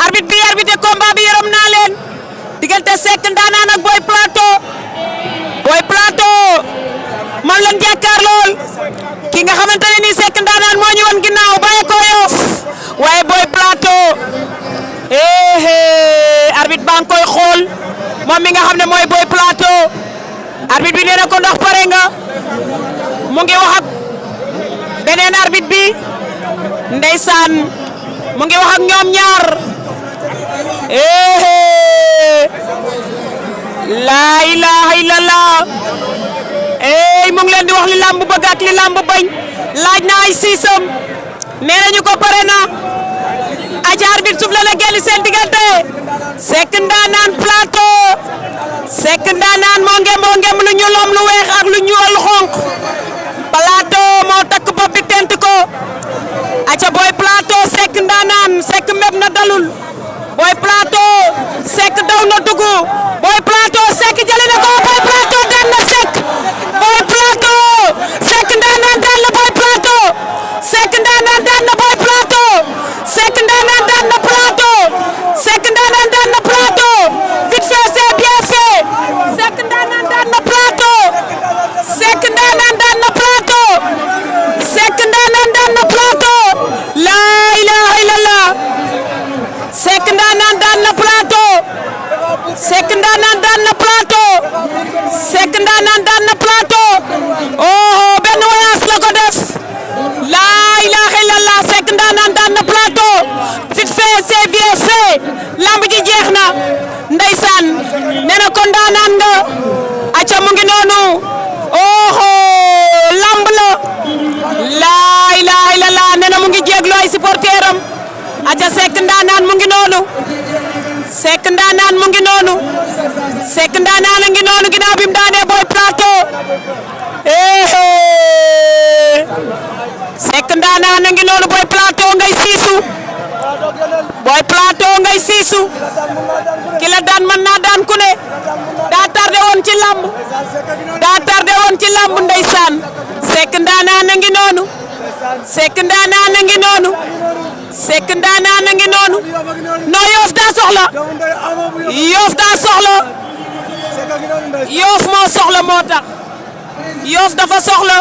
arbitre bi arbitre combat bi yërëm naa leen diggante Seck Ndanane ak Boy Plateau man lañ jàkkaar lool ki nga xamante ne nii Seck Ndanane moo ñu woon ginnaaw bàyyi ko Yoff waaye Boy Plateau arbitre baa ngi koy xool moom mi nga xam ne mooy Boy Plateau arbitre bi nee na ko ndax pare nga mu ngi wax ak beneen arbitre bi ndeysaan mu ngi wax ak ñoom ñaar laa ilaha illallah mu ngi leen di wax li lamb bëgg ak li lamb bañ laaj na ay siisam nee nañu ko pare na aja arbitre suuf la génn seen diggante Seck Ndanane Plateau Seck Ndanane moo ngem lu ñuul am lu weex ak lu ñuul xonq Plateau moo takk bopp bi tent ko aca Boy Plateau Seck Ndanane Seck meb na dalul Boy Plateau Seck daw na dugg Boy Plateau Seck jëli na ko Boy Plateau daan na Seck Boy Plateau Seck Ndanane daan na Boy Plateau Seck Ndanane daan na Boy Plateau Seck Ndanane daan na Plateau Seck Ndanane daan na Plateau vite fait c'est bien fait Seck Ndanane daan na Plateau Seck Ndanane daan na Plateau Seck Ndanane daan na Plateau la ilaha illallah Seck Ndanane daan na Plateau Seck Ndanane daan na Plateau Seck Ndanane daan na Plateau oh benn voyage la ko def la ilaha illallah Seck Ndanane daan na Plateau vite fait c'est bien fait lamb ji jeex na ndeysaan nee na ko Ndanane nga aca mu ngi noonu oh lamb la ilaha illallah nee na mu ngi jéglu ay supporteram aca Seck Ndanane mu ngi noonu Seck Ndanane mu ngi noonu Seck Ndanane a ngi noonu ginnaaw bi mu daanee Boy Plateau Seck Ndanane a ngi noonu Boy Plateau ngay siisu Boy Plateau ngay siisu ki la daan mën naa daan ku ne daa tardé woon ci lamb ndeysaan Seck Ndanane a ngi noonu Seck Ndanane a ngi noonu Seck Ndanane a ngi noonu non Yoff daa soxla Yoff moo soxla moo tax Yoff dafa soxla